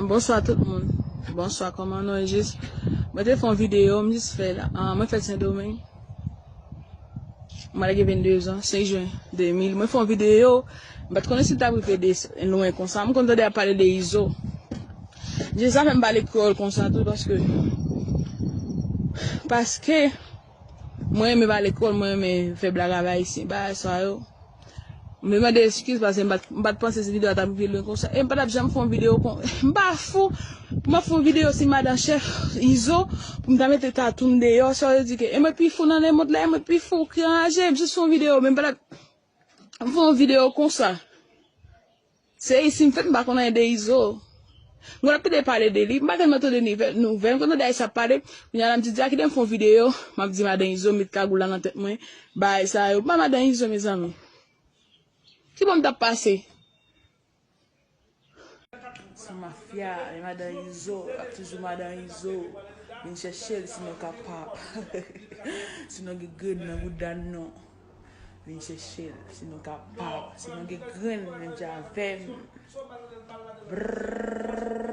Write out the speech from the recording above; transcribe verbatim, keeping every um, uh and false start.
Bonswa tout moun. Bonswa, kòman nou ye? Jis, mwen te fè yon videyo, m jis fè la. Ah, mwen fèt Sendomeng. Mwen lage vennde zan, senk jen de mil. Mwen fè yon videyo, m pa t konnen si l t ap rive de lwen konsa. M konn tande y ap pale de Izo. Jis sa fè m pale kreyòl konsa tou, paske, paske mwen renmen pale kreyòl, mwen renmen fè blag avè ayisyen, bagay sa yo. Mwen mande eskiz paske m pa t, m pa t panse se videyo a t ap rive lwen konsa. E m pa t ap janm fè yon videyo kon, m pa fou pou m ap fè yon videyo si madan chèf Izo, pou m ta mete tatou m deyò, sa vle di ke e mwen pi fou nan lemond la, e mwen pi fou ki anraje, m jis fè yon videyo, men m pa t ap fè yon videyo konsa. Se isi m fèt, m pa konn anyen de Izo. M konn ap tande pale de li, m pa tèlman tande nouvèl, nouvèl, m konn tande ayisyen ap pale, kounye a la m di, di a kite m fè yon videyo, m ap di madan Izo, met kagoul la nan tèt mwen, bagay sa yo. M pa madan Izo, mezanmi. Ki bò m t ap pase? Se mafya, e madan Izo, ap toujou madan Izo. Vin chèche l si nou kapab. Si nou gen grenn nan bouda nou. Vin chèche l si nou kapab. Si nou gen grenn, menm jan avè m. Brrrr.